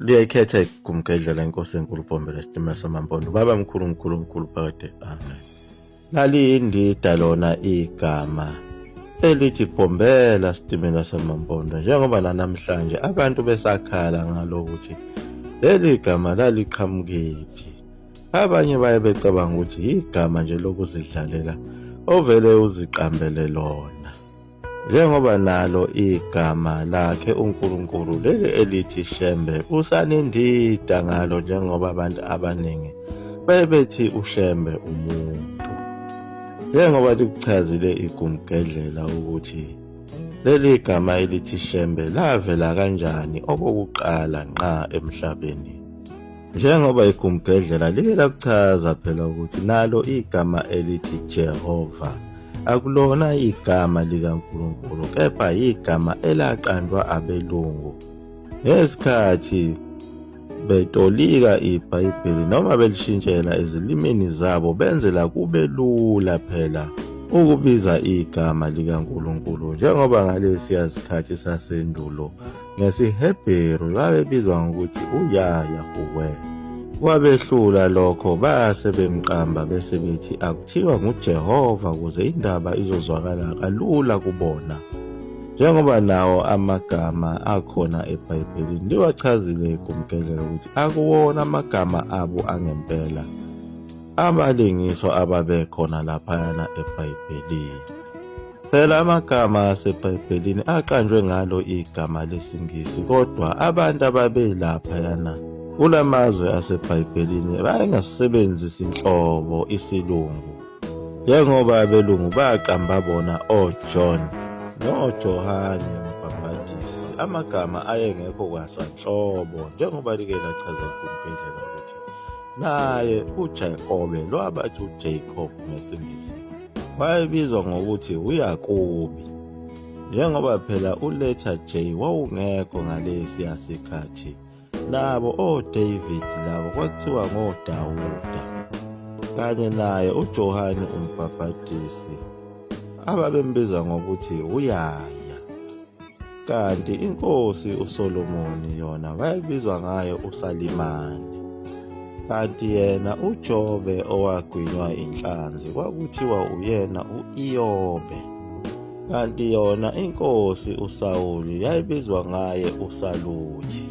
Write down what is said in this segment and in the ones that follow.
Liyayikhetha igumgedlela inkosi enkulu Bhombela isitimela samaMpondo. Baba mkhulu mkhulu mkhulu phakade. Amen. Laliyindida lona igama elithi Bhombela sitimela samaMpondo njengoba nanamhlanje abantu besakhala ngalo ukuthi leli gama laliqhamukephi. Abanye baye becabanga ukuthi igama nje lokuzidlalela ovele uziqambele lona. Njengoba nalo igama lakhe uNkulunkulu leli elithi Shembe kusanindida ngalo njengoba abantu abaningi bebethi uShembe umuntu. Njengoba likuchazile igumgedlela ukuthi leli gama elithi Shembe lavela kanjani okokuqala ngqa emhlabeni. Njengoba igumgedlela like lakuchaza phela ukuthi nalo igama elithi Jehova akulona igama likaNkulunkulu kepha igama elaqanjwa abelungu ngesikhathi betolika iBhayibheli noma belishintshela ezilimini zabo benzela kube lula phela ukubiza igama likaNkulunkulu njengoba ngalesiya sikhathi sasendulo NgesiHebheru babebizwa ngokuthi uYah-Yahuweh. Kwabehlula lokho base bemqamba bese bethi akuthiwa nguJehova ukuze indaba izozwakala kalula kubona. Njengoba nawo amagama akhona eBhayibhelini liwachazile igumgedlela ukuthi akuwona amagama abo angempela abalingiswa ababekhona laphayana eBhayibhelini. Phela amagama aseBhayibhelini aqanjwe ngalo igama lesiNgisi kodwa abantu ababelaphayana kula mazwe aseBhayibhelini bayengasisebenzisi nhlobo isilungu njengoba abelungu baqamba bona oJohn noJohane uMbhabhadisi amagama ayengekho kwasanhlobo njengoba like lachaza igumgedlela ukuthi naye uJakobe lo abathi uJacob ngesiNgisi Wayebizwa ngokuthi uYakobi, njengoba phela uLetter J wawungekho ngalesiya sikhathi. Nabo oDavid labo kwakuthiwa ngoDawuda, kanye naye uJohane uMbhabhadisi ababembiza ngokuthi uYaya. Kanti inkosi uSolomoni yona wayebizwa ngayo uSalimani. Kanti yena uJobe owagwinywa inhlanzi kwakuthiwa uyena u-Iyobe. Kanti yona inkosi uSawuli yayibizwa ngaye uSaluthi.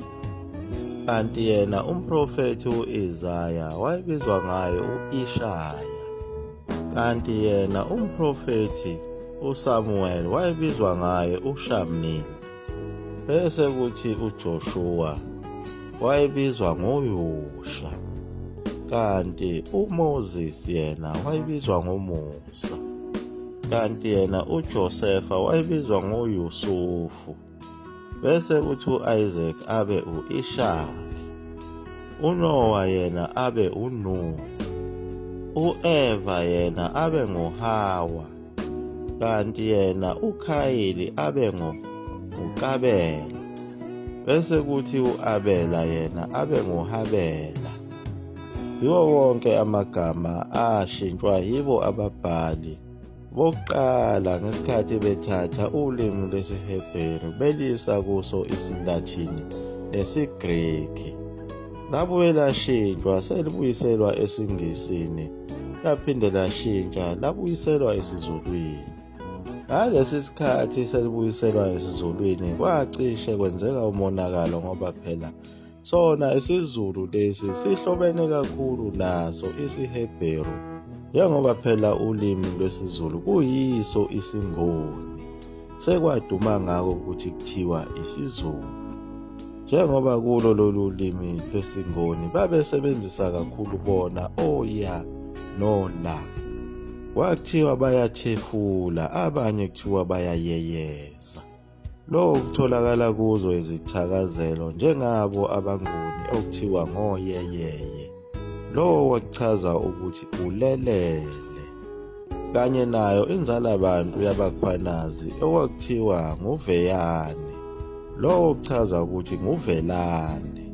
Kanti yena umprofethi u-Isaya wayebizwa ngaye u-Ishaya. Kanti yena umprofethi uSamuel wayebizwa ngaye uShamil. Bese kuthi uJoshua wayebizwa ngoYusha. Kanti uMoses yena wayebizwa ngoMusa. Kanti yena uJosefa wayebizwa ngoYusufu. Bese kuthi u-Isaac abe u-Ishaki. UNowa yena abe uNuhu. U-Eva yena abe nguHawa. Kanti yena uKhayili abe nguKabela. Bese kuthi u-Abela yena abe nguHabela. Yiwo wonke amagama ashintshwa yibo ababhali bokuqala ngesikhathi bethatha ulimi lwesiHebheru belisa kuso isiLathini nesiGreki. Labuye lashintshwa selibuyiselwa esiNgisini laphinde lashintsha labuyiselwa esiZulwini. Ngalesi sikhathi selibuyiselwa esiZulwini kwacishe kwenzeka umonakalo ngoba phela Sona isiZulu lesi sihlobene kakhulu naso isiHebheru njengoba phela ulimi lwesiZulu kuyiso isiNguni. Sekwaduma ngako ukuthi kuthiwa isiZulu. Njengoba kulo lolu limi lwesiNguni babesebenzisa kakhulu bona oya nola. Kwakuthiwa bayathefula abanye kuthiwa bayayeyeza. Lokhu kutholakala kuzo izithakazelo njengabo abaNguni okuthiwa ngoyeyeye. Lowo wakuchaza ukuthi ulelele. Kanye nayo inzalabantu yabaKhwanazi okwakuthiwa nguVeyane. Lowo kuchaza ukuthi nguVelane.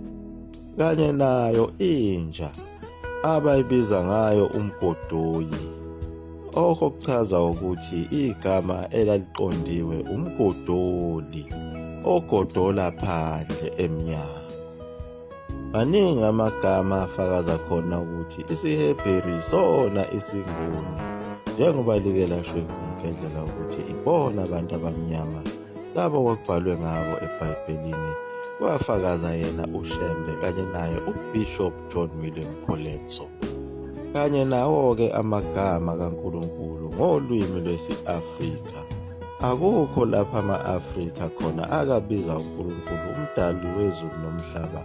Kanye nayo inja abayibiza ngayo umgodoyi. Okho kuchaza ukuthi igama elaliqondiwe umgodoli ogodola phandle emnyango. Maningi amagama afakaza khona ukuthi isiHebheru yisona isiNguni, njengoba like lasho igumgedlela ukuthi ibona abantu abamnyama labo kwakubhalwe ngabo eBhayibhelini, kwafakaza yena uShembe kanye naye uBishop John William Colenso. Kanye nawo-ke amagama kaNkulunkulu ngolwimi lwesi-Afrika. Akukho lapha ama-Afrika khona akabiza uNkulunkulu umdali wezulu nomhlaba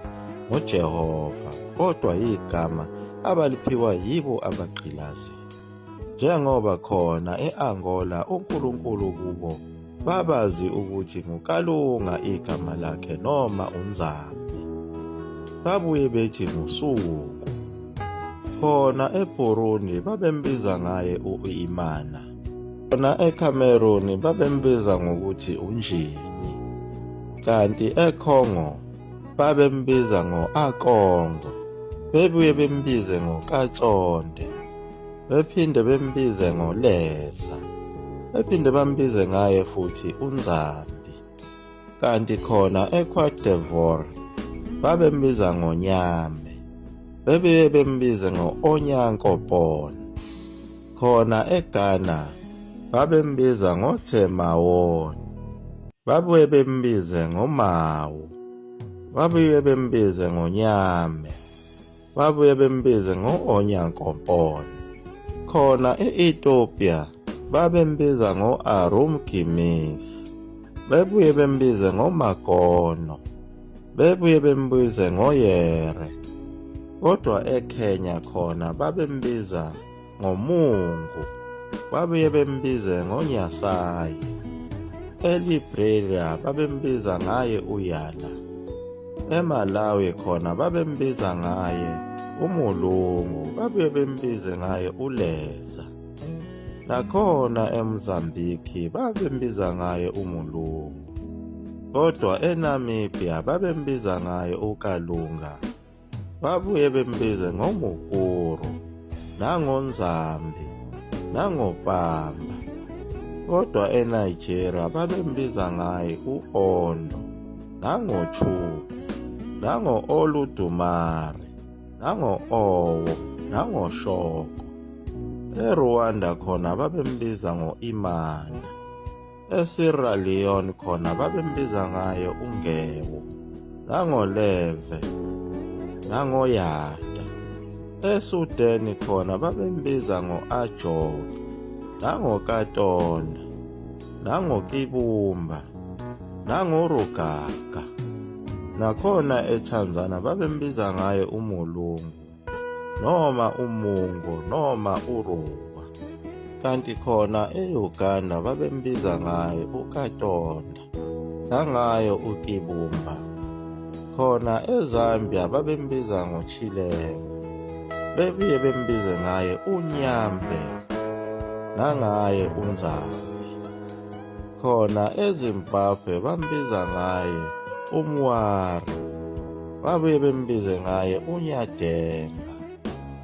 ngoJehova, kodwa yigama abaliphiwa yibo abagqilazi. Njengoba khona e-Angola uNkulunkulu kubo babazi ukuthi nguKalunga igama lakhe noma uNzambi. Babuye bethi nguSuku. Khona eBurundi babembiza ngaye u-Imana. Khona eCameroon babembiza ngokuthi uNjini. Kanti eCongo babembiza ngo-Akongo. Bebuye bembize ngoKatsonde. Bephinde bembize ngoLeza. Bephinde bambize ngaye futhi uNzambi. Kanti khona eCote d'Ivoire babembiza ngoNyame. Bebuye bembize ngo-Onyankopon. Khona eGhana babembiza ngoThemawoni. Babuye bembize ngoMawu. Babuye bembize ngoNyame. Babuye bembize ngo-Onyankompone. Khona e-Ethiopia babembiza ngo-Arumgimis. Bebuye bembize ngoMagono. Bebuye bembize ngoYere. Kodwa eKenya khona babembiza ngoMungu. Babuye bembize ngoNyasayi. ELiberia babembiza ngaye uYala. EMalawi khona babembiza ngaye uMulungu, babuye bembize ngaye uLeza. Nakhona eMozambique babembiza ngaye uMulungu. Kodwa eNamibia babembiza ngaye uKalunga. Babuye bembize ngoMukuru nangoNzambi nangoPamba. Kodwa eNigeria babembiza ngaye u-Ondo nangoChuku nango-Oludumare nango-Owo nangoShoko. ERwanda khona babembiza ngo-Imana. ESierra Leone khona babembiza ngaye uNgewo, nangoLeve, nangoYada. ESudan khona babembiza ngo-Ajoke, nangoKatonda, nangoKibumba, nangoRugaga. Nakhona eTanzania babembiza ngaye uMulungu. noma uMungo noma uRuwa. Kanti khona e-Uganda babembiza ngaye uKatonda nangayo uKibumba. Khona eZambia babembiza ngoChilenga, bebuye bembize ngaye uNyambe nangaye uNzambi. Khona eZimbabwe bambiza ngaye uMwari, babuye bembize ngaye uNyadenga.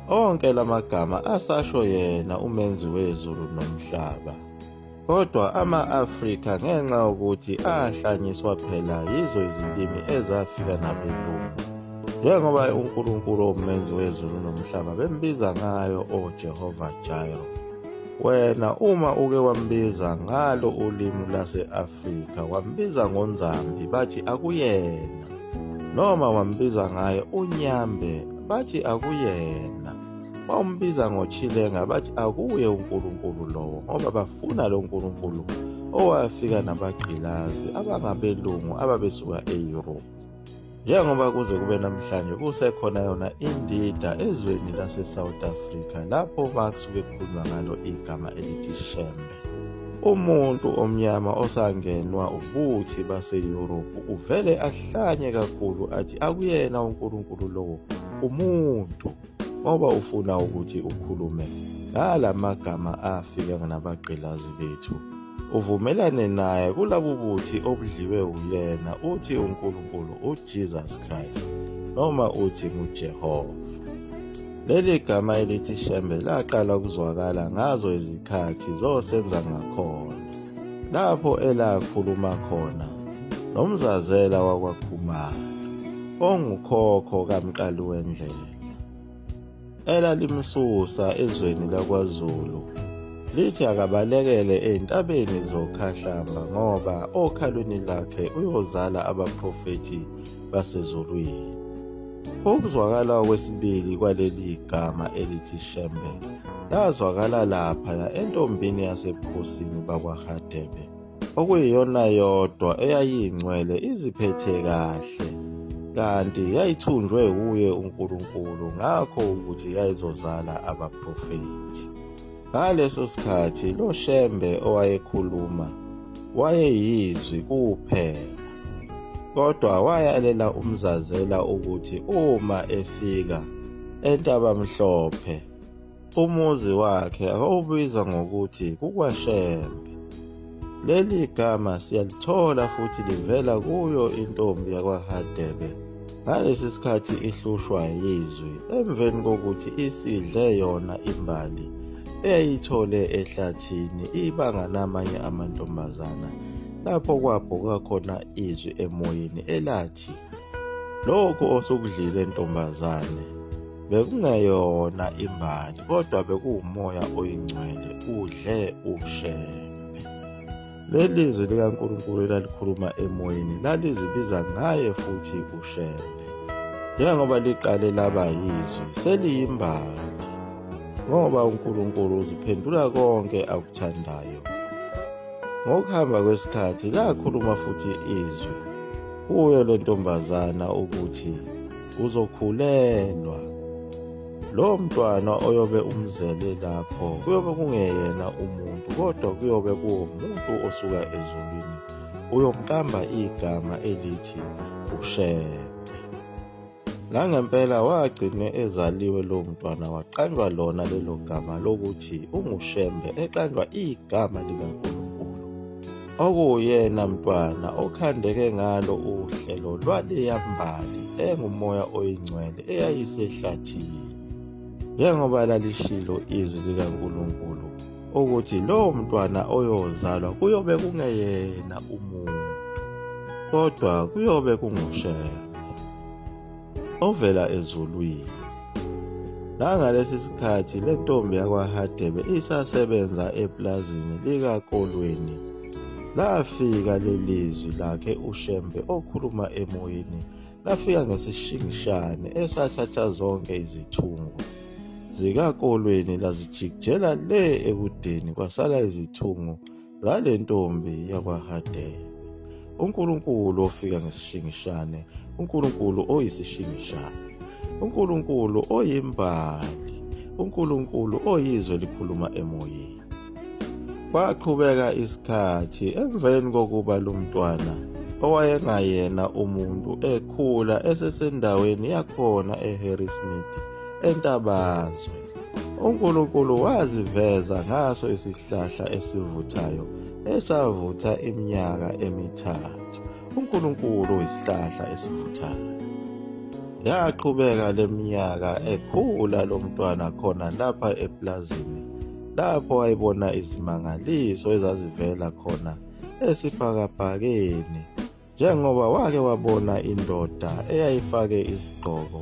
Onke lamagama asasho yena umenzi wezulu nomhlaba. Kodwa ama-Afrika ngenxa yokuthi ahlanyiswa phela yizo izilimi ezafika nabelungu. Njengoba uNkulunkulu umenzi wezulu nomhlaba bembiza ngayo oJehova Jireh. Wena uma uke wambiza ngalo ulimi lase-Afrika wambiza ngoNzambi bathi akuyena, noma wambiza ngaye uNyambe bathi akuyena, wambiza ngoChilenga bathi akuye uNkulunkulu lowo ngoba bafuna lo Nkulunkulu owafika nabagqilazi abangabelungu ababesuka e-Europe. Njengoba kuze kube namhlanje kusekhona yona indida ezweni lase-South Africa lapho basuke kukhulunywa ngalo igama elithi Shembe. Umuntu omnyama osangenwa ubuthi base-Europe uvele ahlanye kakhulu athi akuyena uNkulunkulu lowo umuntu ngoba ufuna ukuthi ukhulume ngala magama afika nabagqilazi bethu. Uvumelane naye kulabu buthi obudliwe uyena uthi uNkulunkulu uJesus Christ noma uthi nguJehova. Leli gama elithi Shembe laqala ukuzwakala ngazo izikhathi zosenza ngakhona lapho elakhuluma khona noMzazela wakwaKhumalo. ongukhokho kaMqaliwendlela, elalimsusa ezweni lakwaZulu lithi akabalekele ezintabeni zoKhahlamba ngoba okhalweni lakhe uyozala abaprofethi basezulwini. Ukuzwakala okwesibili kwaleli gama elithi Shembe lazwakala laphaya entombini yasebukhosini bakwaHadebe okuyiyona yodwa eyayingcwele iziphethe kahle kanti yayithunjwe wuye uNkulunkulu ngakho ukuthi yayizozala abaprofethi. Ngaleso sikhathi lo Shembe owayekhuluma wayeyizwi kuphela, kodwa wayalela uMzazela ukuthi uma efika eNtabamhlophe umuzi wakhe awubiza ngokuthi kukwaShembe. Leli gama siyalithola futhi livela kuyo intombi yakwaHadebe ngalesi sikhathi ihlushwa yizwi emveni kokuthi isidle yona imbali eyayithole ehlathini ibanga namanye amantombazana lapho kwabhuka khona izwi emoyeni elathi lokhu osukudlile ntombazane bekungeyona imbali kodwa bekuwumoya oyingcwele udle uShembe. Leli zwi likaNkulunkulu elalikhuluma emoyeni lalizibiza ngaye futhi uShembe. Njengoba liqale laba yizwi seliyimbali ngoba uNkulunkulu uziphendula konke akuthandayo. Ngokuhamba kwesikhathi lakhuluma futhi izwi kuyo le ntombazana ukuthi uzokhulelwa. Lowo mntwana oyobe umzele lapho kuyobe kungeyena umuntu kodwa kuyobe kuwumuntu osuka ezulwini uyomqamba igama elithi uShembe. Nangempela wagcine ezaliwe lowo mntwana waqanjwa lona lelo gama lokuthi unguShembe eqanjwa igama likaNkulunkulu okuwuyena mntwana okhandeke ngalo uhlelo lwaleya mbali engumoya oyingcwele eyayisehlathini njengoba lalishilo izwi likaNkulunkulu ukuthi lowo mntwana oyozalwa kuyobe kungeyena umuntu kodwa kuyobe kunguShembe ovela ezulwini. Nangalesi sikhathi le ntombi yakwaHadebe isasebenza epulazini likaKolweni. Lafika lelizwi lakhe uShembe okhuluma emoyeni lafika ngesishingishane esathatha zonke izithungo zikaKolweni lazijikijela le ekudeni kwasala izithungo zale ntombi yakwaHadebe. uNkulunkulu ofika ngesishingishane, uNkulunkulu oyisishingishane, uNkulunkulu oyimbali, uNkulunkulu oyizwe likhuluma emoyeni. Kwaqhubeka isikhathi emveni kokuba lo mntwana owayengayena umuntu ekhula esesendaweni yakhona eHarrismith eNtabazwe. UNkulunkulu waziveza ngaso isihlahla esivuthayo esavutha iminyaka emithathu. UNkulunkulu uyisihlahla esivuthayo. Yaqhubeka leminyaka ekhula lo mntwana khona lapha epulazini lapho wayebona izimangaliso ezazivela khona esibhakabhakeni njengoba wake wabona indoda eyayifake isigqoko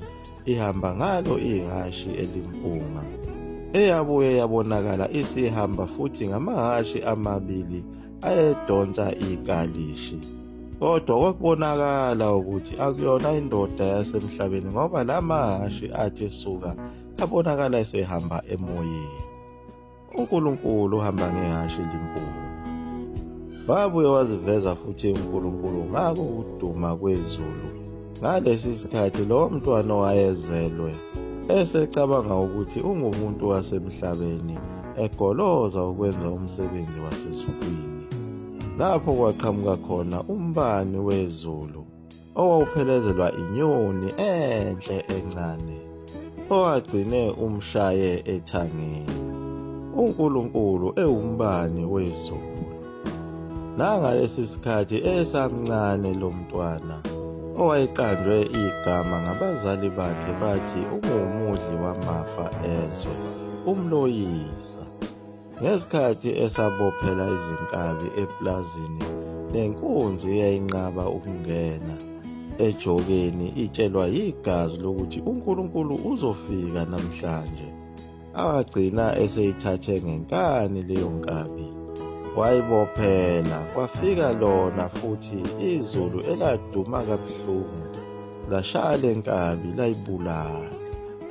ihamba ngalo ihhashi elimpunga eyabuye yabonakala isihamba futhi ngamahhashi amabili ayedonsa ikalishi kodwa kwakubonakala ukuthi akuyona indoda yasemhlabeni ngoba la mahhashi athi esuka abonakala esehamba emoyeni. UNkulunkulu uhamba ngehhashi elimpunga. Wabuye waziveza futhi uNkulunkulu ngako ukuduma kwezulu. Ngalesi sikhathi lowo mntwana owayezelwe esecabanga ukuthi ungumuntu wasemhlabeni egoloza ukwenza umsebenzi wasezulwini. Lapho kwaqhamuka khona umbani wezulu owawuphelezelwa inyoni enhle encane owagcine umshaye ethangeni. uNkulunkulu ewumbani wezulu. Nangalesi sikhathi esamncane lo mntwana owayeqanjwe igama ngabazali bakhe bathi ungumudli wamafa ezwe, uMloyisa. Ngesikhathi esabophela izinkabi epulazini nenkunzi eyayinqaba ukungena. Ejokeni itshelwa yigazi lokuthi uNkulunkulu uzofika namhlanje. Awagcina eseyithathe ngenkani leyo nkabi wayibophela kwafika lona futhi izulu eladuma kabuhlungu lashaya le nkabi layibulala.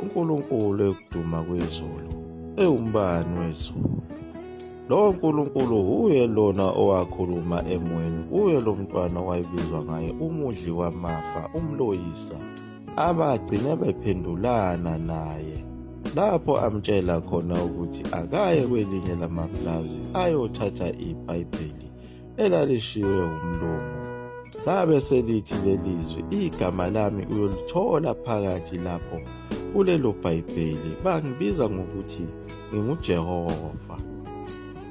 UNkulunkulu ekuduma kwezulu ewumbani wezulu. Lowo Nkulunkulu huye lona owakhuluma emoyeni kuye lo mntwana owayebizwa ngaye umudli wamafa umloyisa abagcine bephendulana naye lapho amtshela khona ukuthi akaye kwelinye lamapulazi ayothatha iBhayibheli elalishiwe umlungu. Labe selithi lelizwi igama lami uyolithola phakathi lapho kulelo Bhayibheli bangibiza ngokuthi nginguJehova.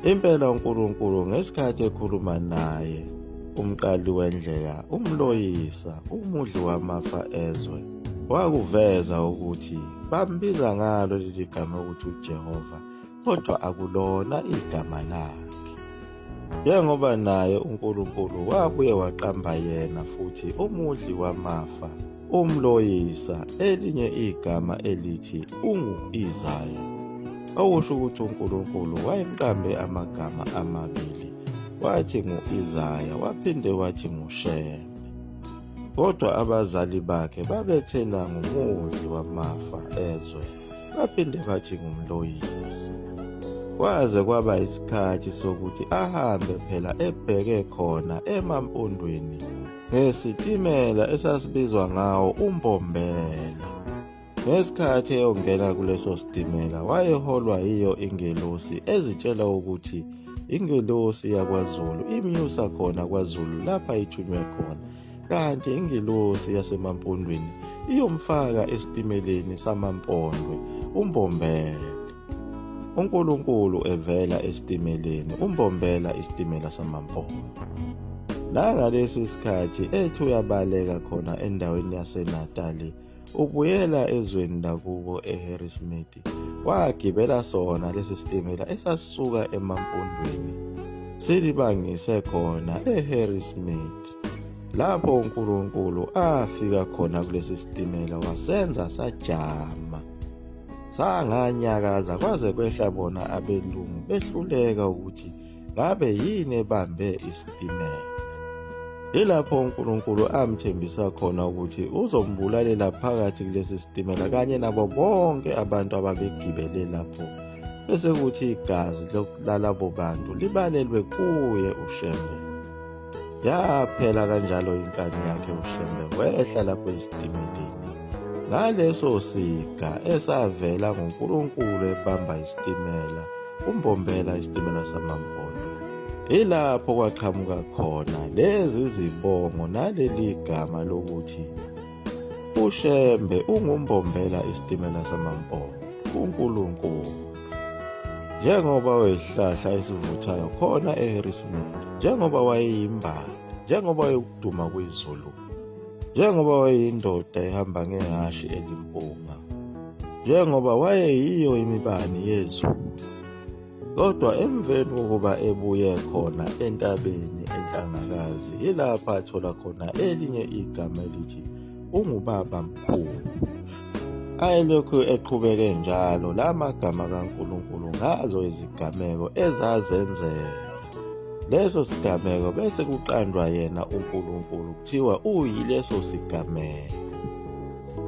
Impela uNkulunkulu ngesikhathi ekhuluma naye umqali wendlela umloyisa umudli wamafa ezwe wakuveza ukuthi bambiza ngalo leli gama ukuthi uJehova kodwa akulona igama lakhe. Njengoba naye uNkulunkulu wabuye waqamba yena futhi umudli wamafa umloyisa elinye igama elithi ungu-Isaya, okusho ukuthi uNkulunkulu wayemqambe amagama amabili, wathi ngu-Isaya waphinde wathi nguShembe. Kodwa abazali bakhe babethena ngumudli wamafa ezwe baphinde bathi ngumloyisi. Kwaze kwaba isikhathi sokuthi ahambe phela ebheke khona emampondweni ngesitimela esasibizwa ngawo uMbombela. Ngesikhathi eyongena kuleso sitimela wayeholwa yiyo ingelosi ezitshela ukuthi ingelosi yakwaZulu imyusa khona kwaZulu lapha ithunywe khona kanti ingelosi yasemampondweni iyomfaka esitimeleni samampondwe uMbombela. UNkulunkulu evela esitimeleni uMbombela isitimela samampondo. Nangalesi sikhathi ethi uyabaleka khona endaweni yaseNatali ubuyela ezweni lakubo eHarrismith wagibela sona lesi sitimela esasisuka emampondweni silibangise khona eHarrismith lapho uNkulunkulu afika khona kulesi sitimela wasenza sajama sanganyakaza kwaze kwehla bona abelungu behluleka ukuthi ngabe yini ebambe isitimela. Yilapho uNkulunkulu amthembisa khona ukuthi uzombulalela phakathi kulesi sitimela kanye nabo bonke abantu ababegibele lapho bese kuthi igazi lalabo bantu libalelwe kuye uShembe. Yaphela kanjalo inkani yakhe uShembe wehla lapho esitimeleni. Ngaleso siga esavela ngoNkulunkulu ebamba isitimela, uMbombela isitimela samaMpondo. Ilapho kwaqhamuka khona lezi zibongo naleli gama lokuthi uShembe unguMbombela isitimela samaMpondo, uNkulunkulu. Njengoba wayesihlahla esivuthayo khona eHarrismith, njengoba wayeyimbali, njengoba wayekuduma kwezulu, njengoba wayeyindoda ehamba ngehhashi elimpunga, njengoba wayeyiyo imibani yezulu. Kodwa emveni kokuba ebuye khona entabeni enhlangakazi, yilapho athola khona elinye igama elithi ungubaba mkhulu. Ayelokhu eqhubeke njalo la magama kaNkulunkulu ngazo izigameko ezazenzeka. Leso sigameko bese kuqanjwa yena uNkulunkulu kuthiwa uyileso sigameko.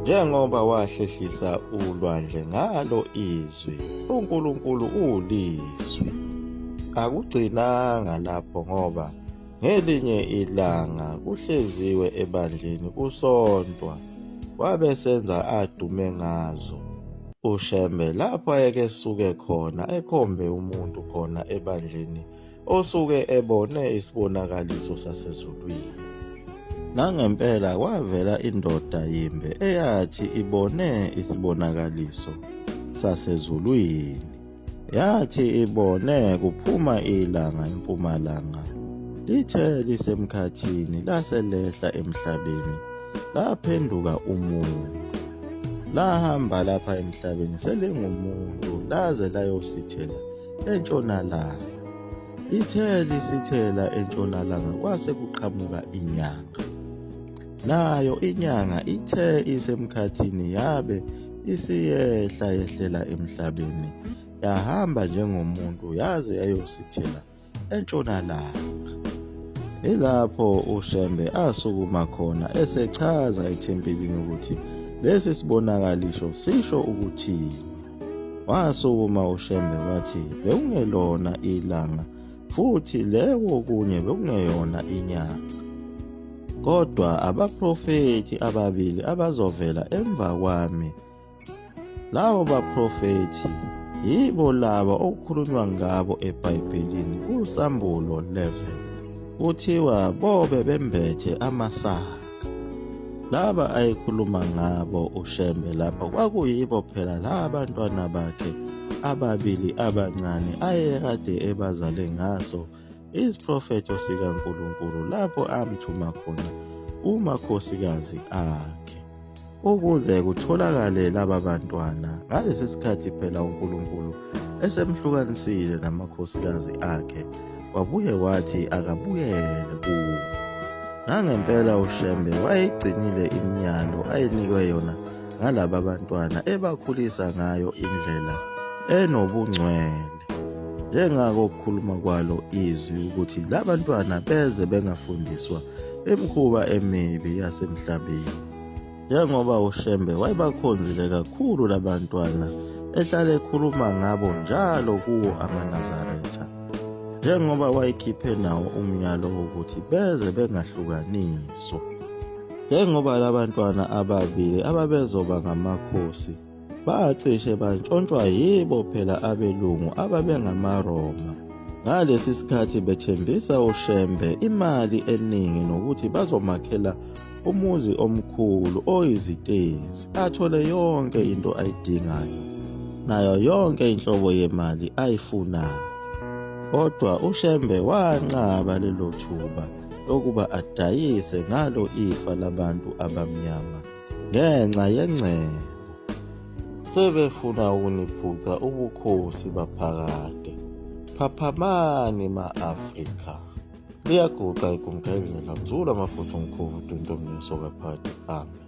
Njengoba wahlehlisa ulwandle ngalo izwi, uNkulunkulu uwulizwi. Akugcinanga lapho ngoba ngelinye ilanga kuhleziwe ebandleni kusontwa wabe senza adume ngazo uShembe lapho ayekesuke khona ekhombe umuntu khona ebandleni osuke ebone isibonakaliso sasezulwini. Nangempela kwavela indoda yimbe eyathi ibone isibonakaliso sasezulwini. Yathi ibone kuphuma ilanga empumalanga, lithe lisemkhathini lase lehla emhlabeni laphenduka umuntu. Lahamba lapha emhlabeni selingumuntu laze layosithela entshonalanga. Lithe lisithela entshonalanga kwase kuqhamuka inyanga. Nayo inyanga ithe isemkhathini yabe isiyehla yehlela emhlabeni yahamba njengomuntu yaze yayosithela entshonalanga. Yilapho uShembe asukuma khona esechaza ethempelini ukuthi lesi sibonakalisho sisho ukuthini. Wasukuma uShembe wathi bekungelona ilanga futhi leko kunye bekungeyona inyanga. Kodwa abaprofethi ababili abazovela emva kwami Labo baprofethi yibo laba okukhulunywa ngabo eBhayibhelini kuSambulo 11. Kuthiwa bobe bembethe amasaka. Laba ayekhuluma ngabo uShembe lapha kwakuyibo phela labantwana bakhe ababili abancane ayekade ebazale ngaso isiprofetho sikaNkulunkulu lapho amthuma khona kumakhosikazi akhe. Ukuze kutholakale laba bantwana ngalesi sikhathi phela uNkulunkulu esemhlukanisile namakhosikazi akhe wabuye wathi akabuyele kuwo. Nangempela uShembe wayigcinile imiyalo ayinikwe yona ngalaba bantwana ebakhulisa ngayo indlela enobungcwele. Njengako ukukhuluma kwalo izwi ukuthi labantwana beze bengafundiswa imikhuba emibi yasemhlabeni. Njengoba uShembe wayebakhonzile kakhulu labantwana ehlale ekhuluma ngabo njalo kuwo amaNazaretha. Njengoba wayekhiphe nawo umyalo wokuthi beze bengahlukaniswa. Njengoba labantwana ababili ababezoba ngamakhosi Bacishe bantshontshwa yibo phela abelungu ababengamaRoma. Ngalesi sikhathi bethembisa uShembe imali eningi nokuthi bazomakhela umuzi omkhulu oyizitezi athole yonke into ayidingayo nayo yonke inhlobo yemali ayifunayo. Kodwa uShembe wanqaba lelo thuba lokuba adayise ngalo ifa labantu abamnyama. Ngenxa yengcebo sebefuna ukuniphuca ubukhosi baphakade. Phaphamani ma-Afrika. Liyaguqa igumgedlela mzula amafutha umkhovu duntombi nesoka phakathi. Amen.